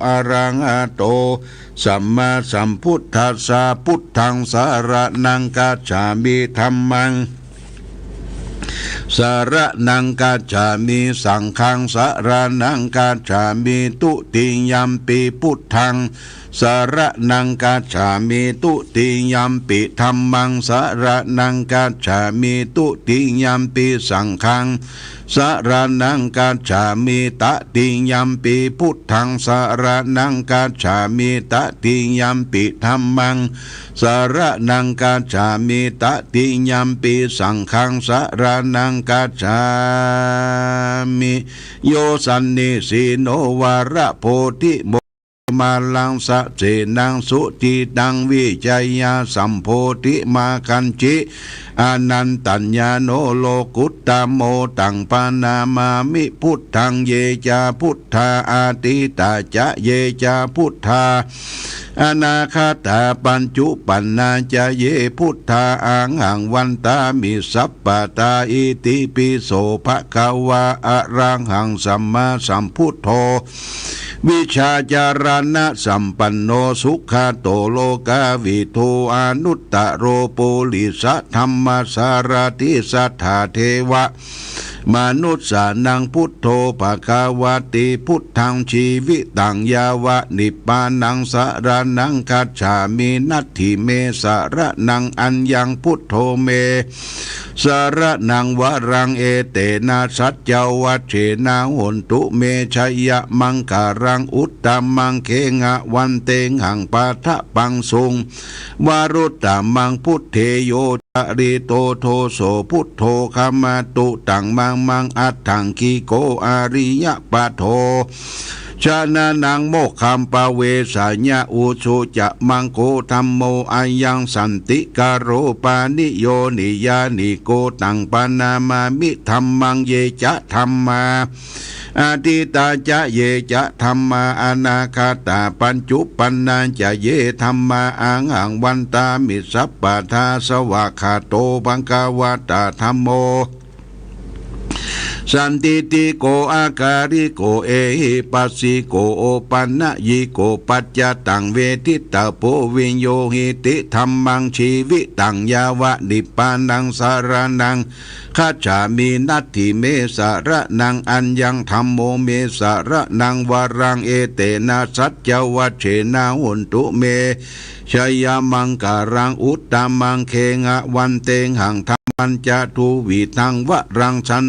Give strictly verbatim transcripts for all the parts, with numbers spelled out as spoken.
อะระหะโต สัมมาสัมพุทธัสสะ พุทธังสะระณังคัจฉามิ ธัมมัง สะระณังคัจฉามิ สังฆังสะระณังคัจฉามิ ตุติยัมปิพุทธัง สะระณังคัจฉามิ ตุติยัมปิธัมมัง สะระณังคัจฉามิ ตุติยัมปิสังฆัง สะระณังคัจฉามิ ตติยัมปิพุทธัง สะระณังคัจฉามิ ตติยัมปิธัมมัง สะระณังคัจฉามิ ตติยัมปิสังฆัง สะระณังคัจฉามิ โยสันนิสิโน วะระโพธิโม มาลังสะเสนัง สุจิตัง วิชยาสัมโพธิมาคัญจิ อนันตัญญาโณ โลกุตตะโม ตังปะนามามิ พุทธัง เยจะพุทธา อาทิตาจะ เยจะพุทธา อนาคตา ปัจจุปันนาจะ เยพุทธา อะหัง วันตามิ สัพพะทา อิติปิโส ภะคะวา อะระหัง สัมมาสัมพุทโธ วิชาจารณะสัมปันโน สุขะโต โลกาวิทู อนุตตะโร ปุริสะธัมมะสารถิ สัทธาเทวะ มนุสสานัง พุทโธ ภะคะวะติ พุทธัง ชีวิตัง ยะวะ นิพพานัง สะระณัง คัจฉามิ นัตถิเม สะระณัง อัญญัง พุทโธ เม สะระณัง วะรัง เอเตนะ สัจจวัจเจนะ โหนตุ เม ชะยะมังคะลัง อุตตะมัง เคหะ วันเตหัง ปะทะปังสุง วะรุตตะมัง พุทเทโย จาริโต โทโส พุทโธ ขะมะตุ ตัง มัง มัง อัตถังคิโก อะริยะปะโถ ชะนะนัง โมกขัม ปะเวสะยะ อุชุจะมัง โค ธัมโม อะยัง สันติกะโร ปะนิโย นิยานิโก ตัง ปะนามามิ ธัมมัง เยจะธัมมา อะทิตตาจะ เยจะธัมมา อนาคตา ปัจจุปันนาจะ เยธัมมา อะหัง วันตามิ สัพพะทา สวากขาโต ภะคะวะตา ธัมโม สันทิฏฐิโก อะกาลิโก เอหิปัสสิโก โอปะนะยิโก ปัจจะตัง เวทิตะโพ วิญญูหิติ ธัมมัง ชีวิตัง ยะวะ นิพพานัง สะระณัง คัจฉามิ นัตถิเม สะระณัง อัญญัง ธัมโม เม สะระณัง วะรัง เอเตนะ สัจจวัจเจนะ โหนตุ เม ชะยะมังคะลัง อุตตะมัง เคหะ วันเตหัง ธัมมันจะ ทุวิธัง วะรัง สัน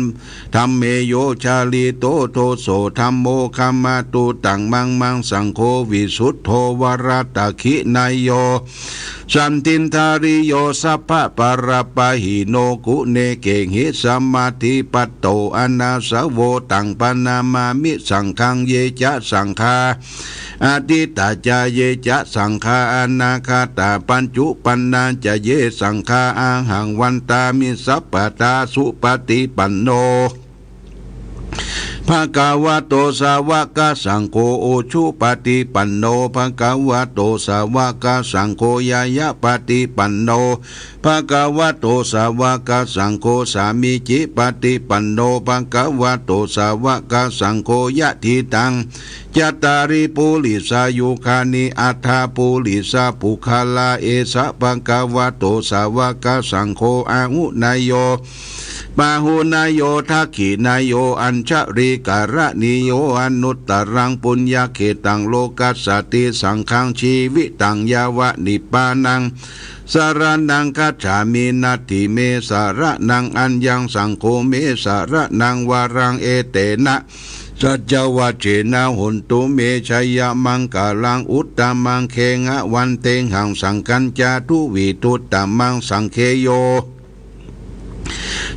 ธัมเมโย จาริโต โทโส ธัมโม ขะมะตุ ตัง มัง มัง สังโฆ วิสุทโธ วะรัตถินายโย สันทินทาริโย สัพพะปะระปะหิโน กุเณเกหิ สะมาธิปัตโต อะนาสะโว ตัง ปะนามามิ สังฆัง เยจะสังฆา อะทิตตาจะ เยจะสังฆา อนาคตา ปัจจุปันนาจะ เยสังฆา อะหัง วันตามิ สัพพะทา สุปะฏิปันโน ภะคะวะโต สาวะกะสังโฆ อุชุปะฏิปันโน ภะคะวะโต สาวะกะสังโฆ ญาญะปะฏิปันโน ภะคะวะโต สาวะกะสังโฆ สามีจิปะฏิปันโน ภะคะวะโต สาวะกะสังโฆ ยะถิตัง จัตตาริ ปุริสายุคานิ อัตถะ ปุริสะปุคคละ เอสะ ภะคะวะโต สาวะกะสังโฆ อาหุเนยโย ปาหุเนยโย ทักขิเนยโย อัญชลีกะระณีโย อนุตตะรัง ปุญญะเขตัง โลกัสสะติ สังฆัง ชีวิตัง ยะวะ นิพพานัง สะระณัง คัจฉามิ นัตถิเม สะระณัง อัญญัง สังโฆ เม สะระณัง วะรัง เอเตนะ สัจจวัจเจนะ โหนตุ เม ชะยะมังคะลัง อุตตะมัง เคหะ วันเตหัง สังฆัญจะ ทุวิทุตตะมัง สังเคโย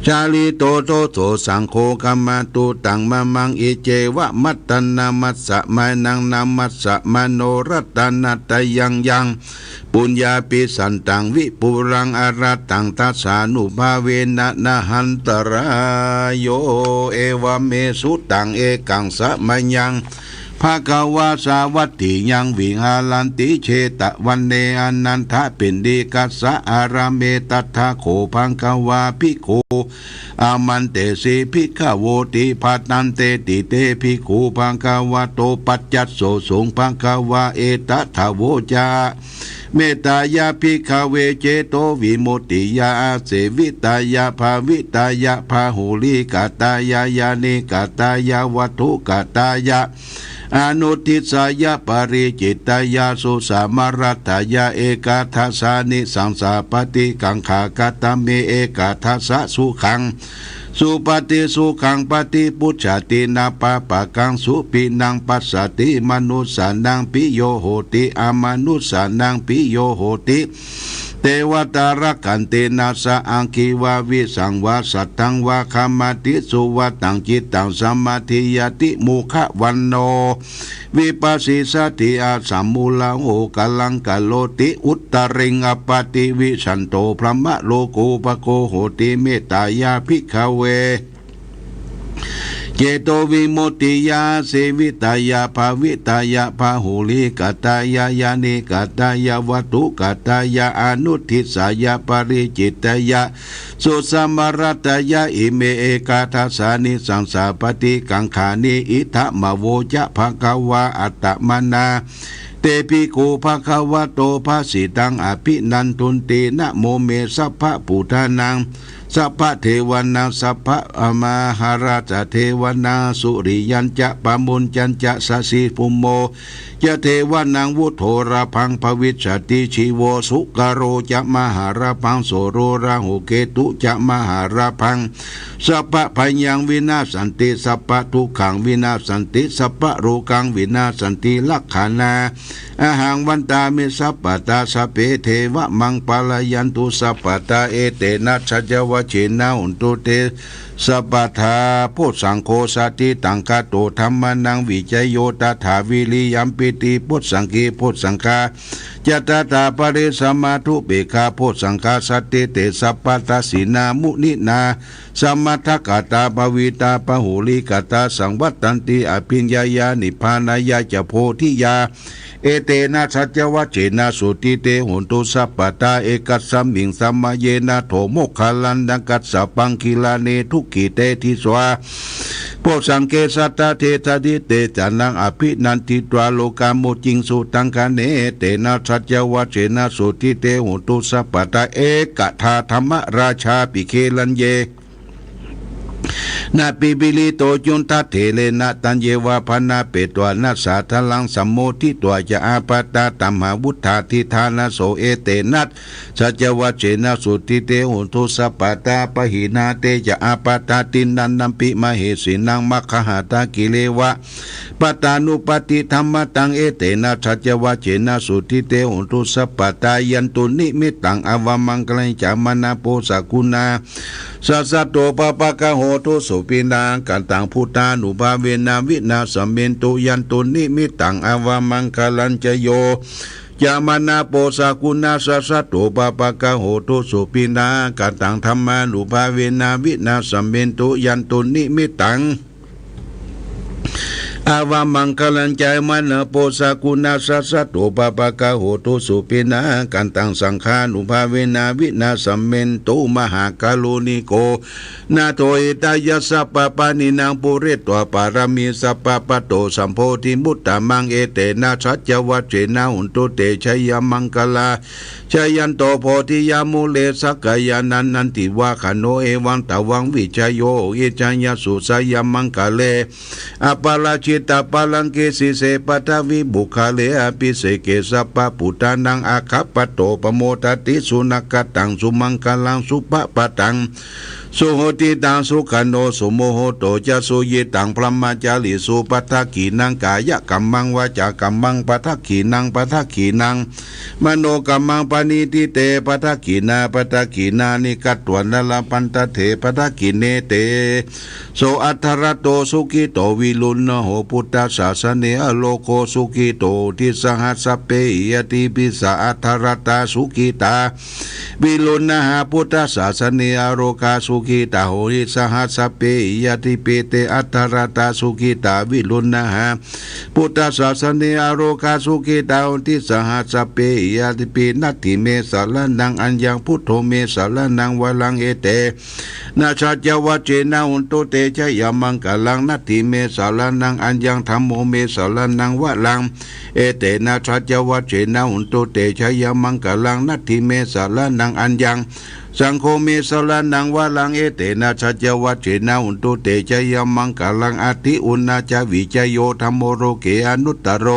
จาริโต โทโส สังโฆ ขะมะตุ ตัง มะมัง อิเจวะ มัตตัน นะมัสสะมานัง นะมัสสะมะโน รัตนะตะยังยัง ปุญญาภิสันตัง วิปุลัง อะระหัง ทัสสานุภาเวนะ นะหันตะราโย เอวะเม สุตัง เอกัง สะมะยัง ภควา สาวัตถียัง วิหารันติ เชตวันเณ อนันทปิณฑิกัสสะอาราม ตัตถะโข ภควา ภิกขู อามันเตสิ ภิกขโวติ ภัตตันเตติ เต ภิกขู ภควะโต ปัจจัสโสสุง ภควา เอตถะโวจา เมตตายะ ภิกขเว เจโตวิมุตติยา อาเสวิตายะ ภาวิตายะ พาหุลีกตายะ ญาณิกตายะ วัตถุกตายะ อนุทิสายะ ปริจิตตายะ สุสามรัตถายะ เอกัฏฐสสานิสังสาปฏิกังขา กตเม เอกัฏฐสสะ สุขัง สุปฏิสุขัง ปฏิปุจฉาติ นะปะปะกัง สุปิณังปัสสะติ มนุสสานัง ปิโยโหติ อมนุสสานัง ปิโยโหติ เตวะตา รักขันติ นะสะ อักขิวา วิสังวา สัตถังวา ขมาติ สุวัตตัง จิตตัง สมาธิยาติ มุขวันโณ วิปัสสิสสาติ อาสัมมุลโห กะลังกะโรติ อุตตริง อัปปะติวิชชันโต พรหมโลกูปะโกโหติ เมตตายะ ภิกขเว เจโตวิมุตติยา เสวิตายะ ภาวิตายะ พาหุลีกตายะ ญาณิกตายะ วัตถุกตายะ อนุทิสายะ ปริจิตตายะ สุสามรัตถายะ อิเม เอกัฏฐสสานิสังสาปฏิกังขานิ อิทัมมะโวจะ ภควา อัตตมะนา เต ภิกขู ภควะโต ภาสิตัง อภินันทุนติ นะโมเม สัพพะปุทธานัง สัพพะเทวานัง สัพพะมหาราชเทวานัง สุริยัญจะ ปะมุญจัญจะ สะสีภุมโม จะ เทวานัง วุฒโธรภัง ภวิสสติ ชีโว สุกโรจะ มหาราภัง โสโรราหู เกตุจะ มหาราภัง สัพพะภัยยัง วินาสสันติ สัพพะทุกขัง วินาสสันติ สัพพะโรกัง วินาสสันติ ลักขานา อะหัง วันตามิ สัพพะทา สัพเพ เทวะ มัง ปะลายันตุ สัพพะทา เอเตนะ สัจจวัจเจนะ โหนตุ เต สัพพะทา โพชฌังโค สัตถิตัง คาโต ธัมมานัง วิจโย ตถา วิริยัมปิติ โพชฌังคี โพชฌังคา จะ ตถา ปะริสมา ทุเปกขา โพชฌังคา สัตถิ เต สัพพะทัสสินา มุนินา สมัตถคตา ภาวิตา ปะหูลีกตา สังวัตตันติ อะภิญญายา นิพพานายา จะ โพธิยา เอเตนะ สัจจวัจเจนะ สุทธิเต โหนตุ สัพพะทา เอกัสสะมิง สะมะเยนะ โถ โมคคัลลานะ กัสสะปัง กิลาเน ทุกขิเต ทิสสา โพชฌังเก สัตถะเท สะทธิเต สะนัง อะภินันทิตวา โลกา มุจจิงสุตังคะเน เอเตนะ สัจจวัจเจนะ สุทธิเต โหนตุ สัพพะทา เอกทา ธัมมราชา ปิเขลัญเย นะ ปิปะริโต จุณฑะเถเรนะ ตัญเยวา ภะนะเปตวา นะสาทะลัง สัมโมทิตวา จะ อาปะทา ตัมหาวุฑฒา ทิฏฐานะโส เอเตนะ สัจจวัจเจนะ สุทธิเต โหนตุ สัพพะทา ปะหินาเต จะ อาปะทา ติณฑานะปิ มะเหสีนัง มัคคหาทะ กิเลวะ ปัตตานุปัตติธัมมะตัง เอเตนะ สัจจวัจเจนะ สุทธิเต โหนตุ สัพพะทา ยันตุ นิมิตตัง อะวะมังคะลัง จะ มะนะ โป สะกุณา สะสะโต ปะปะกะโห ทุ สุปิณฑา กัตตัง พุทธานุภาเวนะ วินาสเมนตุ ยันตุ นิมิตตัง อะวะมังคะลัญ จะ โย จะ มะนะ โป สะกุณา สะสะโต ปะปะกะโห ทุ สุปิณฑา กัตตัง ธัมมานุภาเวนะ วินาสเมนตุ ยันตุ นิมิตตัง อะวะมังคะลัญ จะ มะนะ โป สะกุณา สะสะโต ปะปะกะโห ทุ สุปิณฑา กัตตัง สังฆานุภาเวนะ วินาสเมนตุ มหาการุณิโก นาโถ หิตายะ สัพพะปาณินัง ปูเรตวา ปะระมี สัพพะ ปัตโต สัมโพธิมุตตะมัง เอเตนะ สัจจวัจเจนะ โหนตุ เต ชะยะมังคะลา ชะยันโต โพธิยะ มูเล สักกายานัน นันทิวาคะโน เอวัง ตะวัง วิชโย โห หิตายะสุ ชะยะมังคะเล อะปะราชิตะปะลังเก สีเส ปะทะวิ ปุคคาเล อะภิเสเก สัพพะปุทธานัง อะคะปะโต ปะโมดะติ สุนะกะตัง สุมังคะลัง สุภะปะตัง สุหุติตัง สุขะโน สุมุหโหโต จะ สุยิตัง พรหมะจาริสุ ปัทถะขีนัง กายะกัมมัง วาจากัมมัง ปัทถะขีนัง ปัทถะขีนัง มโนกัมมัง ปะณิทิเต ปัทถะขีนา ปัทถะขีนานิ กัตวา นะ ละพันทะเถ ปัทถะขีเน เต โส อัทธะระโต สุขิโต วิรุณหโห พุทธสสะเสเน อะโรโก สุขิโต ติสหะ สัพเพหิ ญาติปิสสะ อัทธะระตา สุขิตา วิรุณหา พุทธสสะเสเน อะโรกา สุ ขिตา โหติ สหัส สัพเพหิ ญาติปิ เต อัตถะรัตตา สุขิตา วิรุณหา พุทธสาสะเน อโรคา สุขิตา โหติ สหัส สัพเพหิ ญาติปิ นัตถิ เม สะระณัง อัญญัง พุทโธ เม สะระณัง วะรัง เอเต นะ สัจจวัจเจนะ โหนตุ เต จะยะมังคะลัง นัตถิ เม สะระณัง อัญญัง ธัมโม เม สะระณัง วะรัง เอเตนะ สัจจวัจเจนะ โหนตุ เต จะยะมังคะลัง นัตถิ เม สะระณัง อัญญัง สังโฆ เม สะระณัง วะรัง เอเตนะ สัจจวัจเจนะ โหนตุ เต จะยะมังคะลัง อะถิ อุณณาจะ วิจโย ธัมโม โลเก อนุตตะโร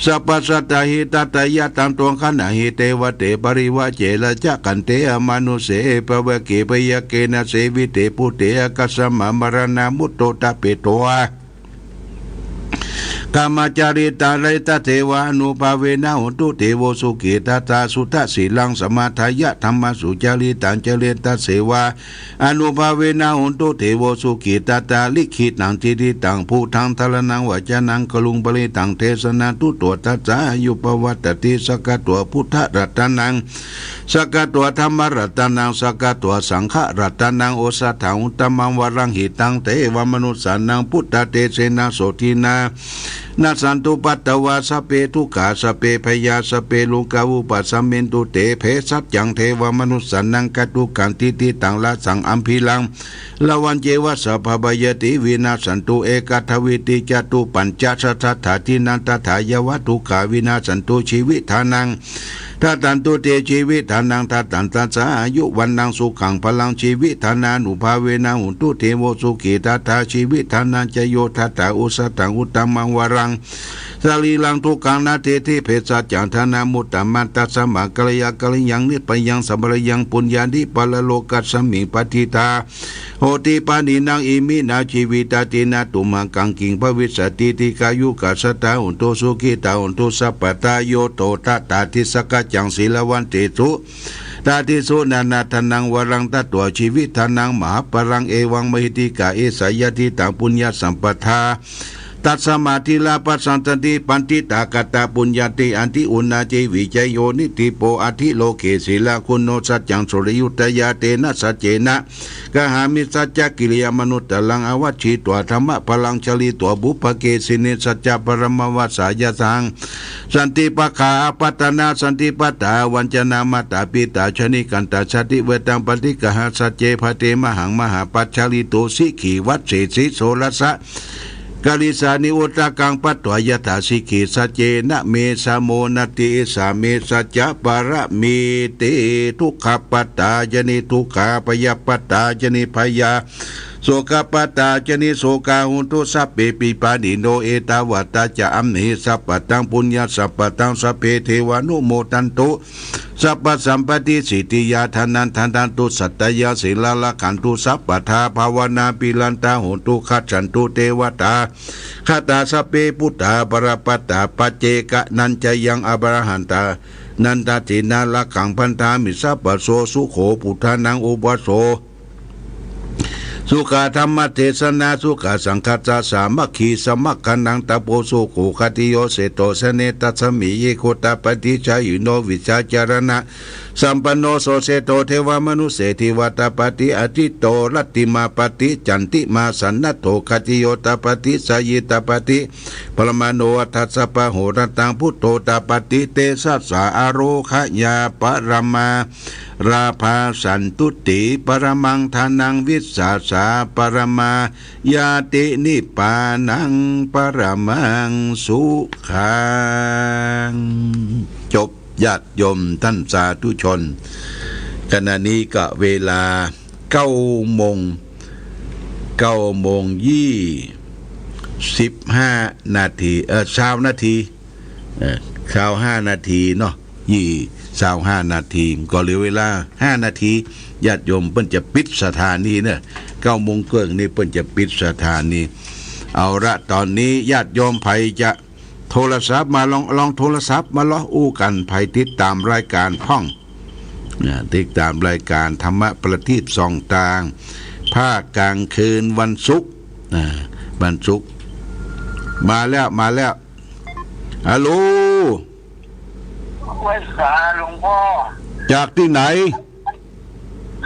สัพพะสัตตะ หิตัตตะยะ ตัง ตัง ขะณะ หิ เต วะเต ปะริวะ เจ ระ จะ ขันเต อมานุเส เอ ภะวะเก พะยะเก นะ เสวิเต ปุเต อะคะสมะ มะระณะ มุตโต ตะเป โต อะ กามะจาริตัง ละลิตะเสวา อนุภาเวนะ โหนตุ เต โว สุขิตัตตา สุตะสีลัง สะมะทายะ ธัมมะสุจาริตัง จาริตะเสวา อนุภาเวนะ โหนตุ เต โว สุขิตัตตา ลิขิตัง ติฏฐิตัง พุทธัง สะระณัง วะจะนัง กะรุง ปะริตตัง เต สะนะ ตุโต ตัสสะ อายุ ปะวัตติ สักกะโต พุทธะรัตตะนัง สักกะโต ธัมมะรัตตะนัง สักกะโต สังฆะรัตตะนัง โอสะถัง อุตตะมัง วะรัง หิตัง เตวะมะนุสสานัง พุทธะเตเสนะ โสตินะ นัสสันตุ ปัตตะวา สัพเพ ทุกขา สัพเพ ภะยา สัพเพ โรกา วุปัสสะมินตุ เต เภสัจจัง เตวะมะนุสสานัง กัตถุกกัง ติฏฐิตัง รสัง อัมภิรัง ละวัญเจวะ สัพพะพะยาธิ วินาสสันตุ เอกัทถะ วีติ จะตุ ปัญจะ ชะตัฏฐา ทินนัง ตถา ยะวะ ทุกขา วินาสสันตุ ชีวิตฐานัง ทัตตันตุ เต ชีวิตฐานัง ทัตตันตัสสะ อายุ วัณณัง สุขัง พะลัง ชีวิตฐานานุภาเวนะ โหนตุ เต โว สุขิตัตตา ชีวิตฐานัง จะโย ทัตถา โอสะถัง อุตตะมัง วะรัง สะรีรัง ทุกขัง นะ เทติ เภสัจจัง ฐานะ มุตตะมัน ตัสสะมะ กัลยา กัลยัง นิปพะยัง สัมปะรายัง ปุญญานิ ปะระโลกัสสะมิง ปะทิฏฐา โหติ ปะหนีนัง อิมินา ชีวิตา ทินนา ตุมหัง กัง กิง ภะวิสสะติ ดีฆายุกัสสะทา โหนตุ สุขิตา โหนตุ สัพพะทา โย โต ทัตตา ทิสสะกัจจัง สีลาวันติสุ ตาทิสุ นานาทานัง วะรัง ทัตตา ชีวิตฐานัง มหาพะลัง เอวัง มหิทธิกา เอสะ ยะทิตัง ปุญญะสัมปะทา ตัสสะมะ ทีรา ปัสสันตันติ ปัณฑิตากะตะ ปุญญาเต อะทิ อุณณาเจ วิจโย นิทธิโพ อะทิ โลเก สีลาคุณโณ สัจจัง สุริยุตตะยา เตนะ สัจเจนะ กะหามิ สัจจะกิริยามะนุตตะรัง อะวัชชิตวา ธัมมะพะลัง ชะลิตวา ปุพพะเกสินี สัจจะปะระมะวาสายะสัง สันติปะคา อะปัตตะนา สันติปะตา อะวัญจนา มาตาปิตา ชะนิกันตา ชาติเวตัง ปะทิกะหา สัจเจ พะเต มหัง มหาปัจฉาลิโต สิขี วัสเสสิ โสรสะ กะริสานิ อุทะกัง ปัตถวายะถา สิขี สัจเจนะ เม สะโมนะติ เอสา เม สัจจะปะระมีติ ทุกขะปัตตายะนิ ทุกขา ภะยะปัตตายะนิ ภะยา โสกะปัตตายะนิ โสกา โหนตุ สัพเพปิ ปาณิโน เอตาวะตะ จะ อัมเห สัพพะตัง ปุญญะสัมปะทัง สัพเพ เทวานุโมทันตุ สัพพะสัมปะติสิทธิยา ทะนัง ทะนันตุ สัตตะยัง สีลัง รักขันตุ สัพพะทา ภาวะนาภิรันตา โหนตุ คัจฉันตุ เตวะตา คตา สัพเพ ปุตตา ปะระปะตา ปัจเจกะนัญจะยัง อะระหันตา นันทะสีนา รักขัง พันธามิ สัพพะโส สุโข ปุทธานัง อุปะโส สุขะ ธัมมะเทสนา สุขะ สังฆัสสะ สามัคคี สมัคคะนัง ตะโป สุโข ขัตติโย เศรษฐโส เน ตัสสะมิ เย โคตะปะติ ชายิโน วิชชาจะระณะ สัมปันโน โส เศรษฐโส เทวะมนุสเส ทิวะตะปะติ อะทิตโต รัตติมาปะติ จันติมา สันนะโถ ขัตติโย ตะปะติ ชายิตะปะติ พะละมาโน อัฏฐัสสะ ปะโหรตัง พุทโธ ตะปะติ เตสะสา อะโรคะยา ปะระมา ราภา สันตุติ ปะระมัง ทานัง วิสสาสา ปะระมา ญาติ นิปปานัง ปะระมัง สุขัง จบ ญาติโยมต้านสาธุชน ขณะนี้ก็เวลาเก้าโมง เก้าโมงยี่สิบห้านาที เอ่อ ซาวนาที เอ่อ ซาวห้านาทีเนาะ ยี่ ซาวห้านาที ก็เหลือเวลาห้านาที ญาติโยมเปิ้นจะปิดสถานีเนาะ เก้าโมงเกิ่งนี่เปิ้นจะปิดสถานี เอาละ ต๋อนนี้ญาติโยมใผจะโทรศัพท์มาลอง ลองโทรศัพท์มาลองอู้กั๋น ใผติดต๋ามรายก๋านพ่อง นะ ติดต๋ามรายก๋านธรรมะประทีปส่องตาง ภาคกลางคืนวันศุกร์ นะ วันศุกร์ มาแล้ว มาแล้ว ฮัลโหล ไหว้สาหลวงพ่อ จากตี้ไหน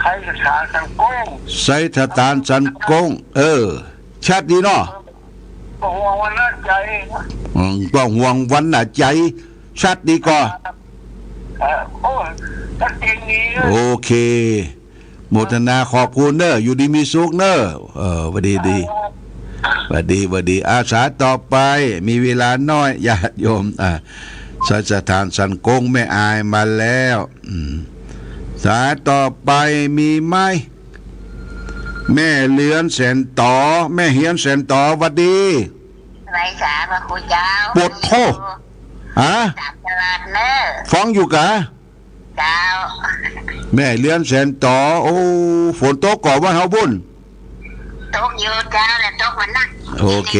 ไชยสถานสันกง ไชยสถานสันกง เออ ชัดดีเนาะ บ่ห่วงวันหน้าใจ๋ อืม บ่ห่วงวันหน้าใจ๋ ชัดดีก่อ เออ โอ้ ชัดเจนดี โอเค โมทนาขอบคุณเน้อ อยู่ดีมีสุขเน้อ เออ หวัดดีดี หวัดดี หวัดดี อา สายต่อไป มีเวลาน้อย ญาติโยม อ่า ไชยสถานสันกง แม่อายมาแล้ว อืม สายต่อไปมีไหม แม่เฮือนแสนต๋อ แม่เฮือนแสนต๋อ หวัดดี ไหว้สาพระครูเจ้า ปะโธ่ ฮะ สามตลาดเน้อ ฟังอยู่กา เจ้า แม่เฮือนแสนต๋อ โอ้ ฝนตกก่อบ้านเฮาปุ้น ตกอยู่เจ้า แต่ตกมานัก โอเค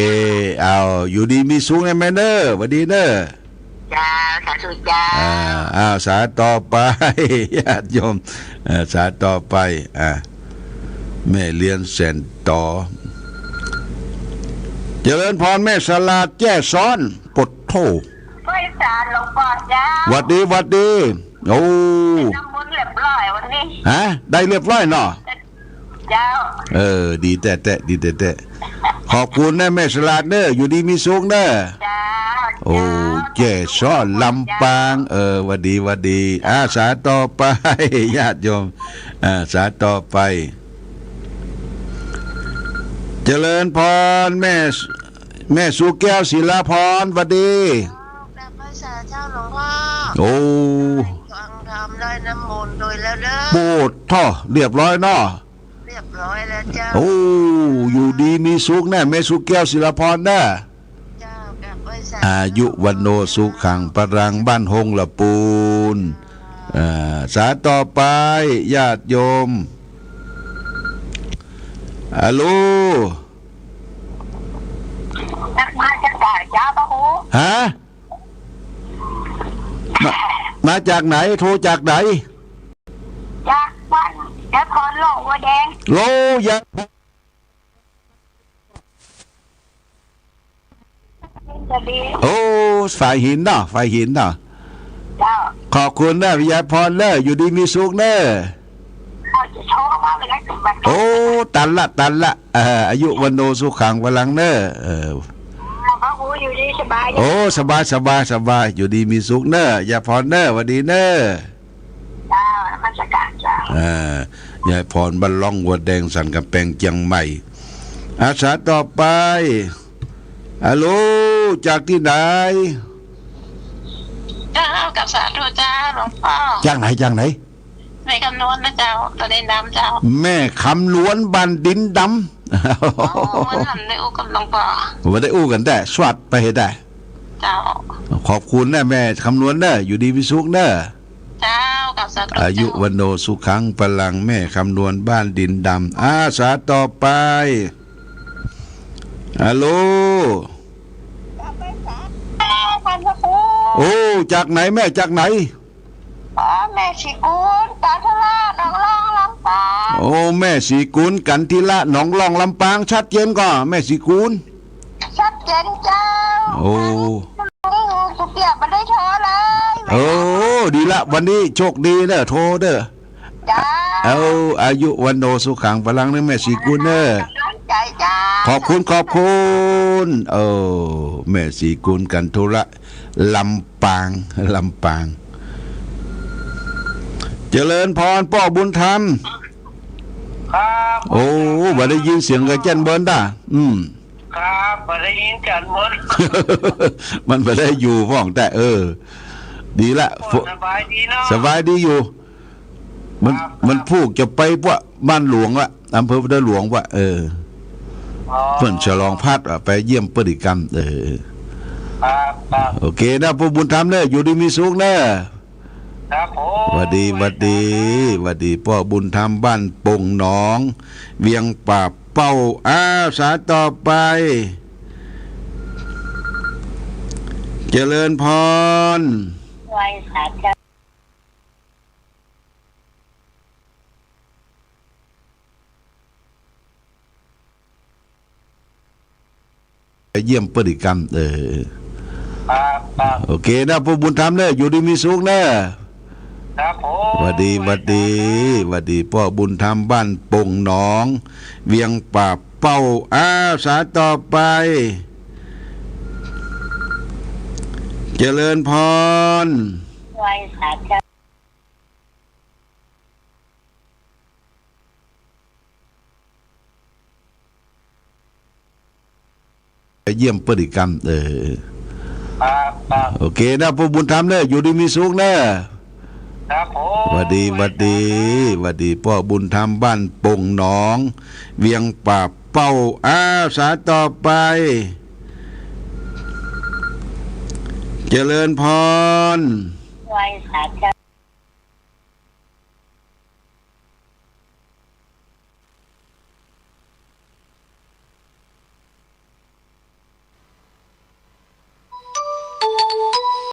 เอา อยู่ดีมีสุขนะแม่เน้อ หวัดดีเน้อ เจ้า สาธุเจ้า อ่า อ้าว สายต่อไป ญาติโยม เอ่อ สายต่อไป อ่า แม่เฮือนแสนต๋อ เจริญพรแม่สลาดแจ้ซ้อน ปะโธ่ ไหว้สาหลวงป้อเจ้า หวัดดี หวัดดี โอ้ ทำบุญเรียบร้อยวันนี้ ฮะ ได้เรียบร้อยเนาะ เจ้า เออ ดีแต๊ๆ ดีแต๊ๆ ขอบคุณนะแม่สลาดเน้อ อยู่ดีมีสุขเน้อ เจ้า โอ้ เจ้า แจ้ซ้อนลำปาง เออ หวัดดี หวัดดี อ่า สายต่อไป ญาติโยม อ่า สายต่อไป เจริญพรแม่ แม่สุแก้วศิลาพร หวัดดี เจ้า กราบไหว้สาเจ้าหลวงป้อ โอ้ ฟังธรรมได้น้ำมนต์โดยแล้วเน้อ ปะโธ่ เรียบร้อยเนาะ เรียบร้อยแล้วเจ้า โอ้ อยู่ดีมีสุขนะแม่สุแก้วศิลาพรนะ เจ้า กราบไหว้สา อายุวัณโณสุขังพลัง บ้านฮงละปูน อ่า สายต่อไป ญาติโยม ฮัลโหล มาจากไหนเจ้าพระครู ฮะ มา มาจากไหน โทรจากไหน จากบ้านนครหลวงวัวแดง โล ยะ จะดี โอ้ ฝ่ายหินเนาะ ฝ่ายหินเนาะ เจ้า ขอบคุณเน้อ ยายพรเน้อ อยู่ดีมีสุขเน้อ เขาจะโทรมาเวลาสิบวัน โอ้ ตันละ ตันละ เอ่อ อายุวัณโณสุขังพลังเน้อ เออ พระครูอยู่ดีสบาย โอ้ สบาย สบาย สบาย อยู่ดีมีสุขเน้อ ยายพรเน้อ หวัดดีเน้อ เจ้า นมัสการเจ้า อ่า ยายพรบ้านล่องวัวแดงสันกำแปงเจียงใหม่ อา สายต่อไป ฮัลโหล จากตี้ไหน เจ้า กราบสาธุเจ้าหลวงป้อ จากไหน จากไหน แม่คำนวณนะเจ้า บ้านดินดำเจ้า แม่คำนวณบ้านดินดำ อ๋อ วันนั้นได้อู้กับหลวงป้อ บ่ได้อู้กั๋นแต๊ สวัสดีไปเฮาได้ เจ้า ขอบคุณนะแม่คำนวณเน้อ อยู่ดีมีสุขเน้อ เจ้า กราบสาธุ อายุ เจ้า วัณโณสุขังพลัง แม่คำนวณบ้านดินดำ อา สายต่อไป ฮัลโหล ท่านพระครู โอ้ จากไหนแม่ จากไหน อ๋อ แม่ศรีกุล กันทรละ หนองล่อง ลำปาง โอ้ แม่ศรีกุล กันทรละ หนองล่อง ลำปาง ชัดเจนก่อ แม่ศรีกุล ชัดเจนเจ้า โอ้ สุเกียรติบ่ได้โทรเลย โอ้ ดีละ วันนี้โชคดีเน้อ โทรเน้อ เจ้า เอา อายุ วัณโณ สุขัง พลัง เน้อ แม่ศรีกุลเน้อ กำลังใจเจ้า ขอบคุณ ขอบคุณ เออ แม่ศรีกุล กันทรละ ลำปาง ลำปาง เจริญพร ป้อบุญธรรม ครับ โอ้ บ่ได้ยินเสียงกระเจ้นเบิ้นด้า อืม ครับ บ่ได้ยินเสียงเบิ้น มันบ่ได้อยู่พ่องแต๊ เออ ดีละ โอ้ สบายดีเนาะ สบายดีอยู่ มัน ครับ มันพูกจะไปปะบ้านหลวงวะ อำเภอพุทธหลวงวะ เออ อ๋อ เปิ้นฉลองพัดวะ ไปเยี่ยมเปิ้นอีกกำ เออ ครับ ครับ โอเคนะ ป้อบุญธรรมเน้อ อยู่ดีมีสุขเน้อ ครับผม หวัดดี หวัดดี หวัดดี ป้อบุญธรรม บ้านโป่งหนอง เวียงป่าเป้า อ้าว สายต่อไป เจริญพร ไหว้สาเจ้า ไปเยี่ยมเปิ้นอีกกำ เออ ครับ ครับ โอเคนะ ป้อบุญธรรมเน้อ อยู่ดีมีสุขเน้อ ครับผม หวัดดี หวัดดี หวัดดีป้อบุญธรรมบ้านโป่งหนอง เวียงป่าเป้า อ้าว สายต่อไป เจริญพร ไหว้สาธุ ไปเยี่ยมเปิ้นอีกกำ เออ ครับ ครับ โอเคนะ ป้อบุญธรรมเนอะ อยู่ดีมีสุขเนอะ ครับผม หวัดดี ไหว้สาธุ หวัดดี หวัดดีป้อบุญธรรมบ้านโป่งหนอง เวียงป่าเป้า อ้าว สายต่อไป เจริญพร ไหว้สาธุ